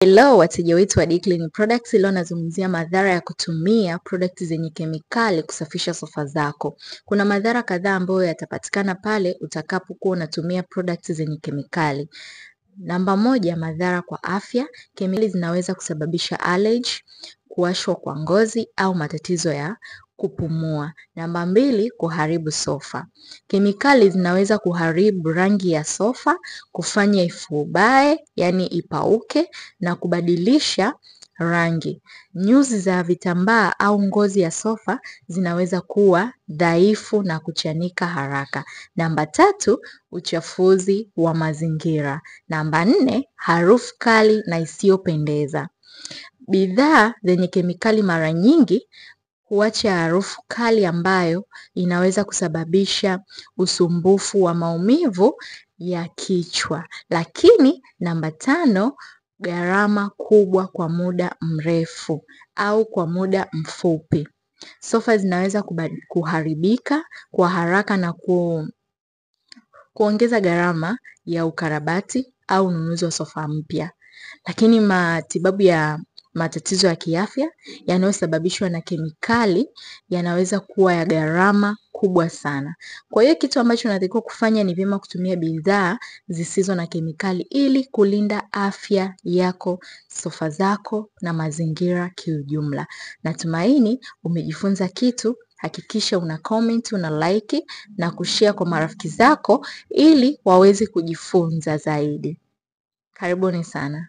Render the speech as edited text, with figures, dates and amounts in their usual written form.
Hello wateja wetu wa Dclean Products, leo nazungumzia madhara ya kutumia product zenye kemikali kusafisha sofa zako. Kuna madhara kadhaa ambayo yatapatikana pale utakapokuwa unatumia product zenye kemikali. Namba moja, madhara kwa afya. Kemikali zinaweza kusababisha allergy, kuwashwa kwa ngozi au matatizo ya kupumua. Namba mbili, kuharibu sofa. Kemikali zinaweza kuharibu rangi ya sofa, kufanya ifubae, yani ipauke na kubadilisha rangi. Nyuzi za vitambaa au ngozi ya sofa zinaweza kuwa dhaifu na kuchanika haraka. Namba tatu, uchafuzi wa mazingira. Namba nne, harufu kali na isiyopendeza. Bidhaa zenye kemikali mara nyingi huacha harufu kali ambayo inaweza kusababisha usumbufu wa maumivu ya kichwa. Lakini namba tano, gharama kubwa kwa muda mrefu au kwa muda mfupi. Sofa zinaweza kuharibika kwa haraka na kuongeza gharama ya ukarabati au ununuzi wa sofa mpya. Lakini matibabu ya matatizo ya kiafya yanayosababishwa na kemikali yanaweza kuwa ya gharama kubwa sana. Kwa hiyo kitu ambacho unatakiwa kufanya ni vyema kutumia bidhaa zisizo na kemikali ili kulinda afya yako, sofa zako na mazingira kiujumla. Natumaini umejifunza kitu. Hakikisha una comment, una like na kushare kwa marafiki zako ili waweze kujifunza zaidi. Karibuni sana.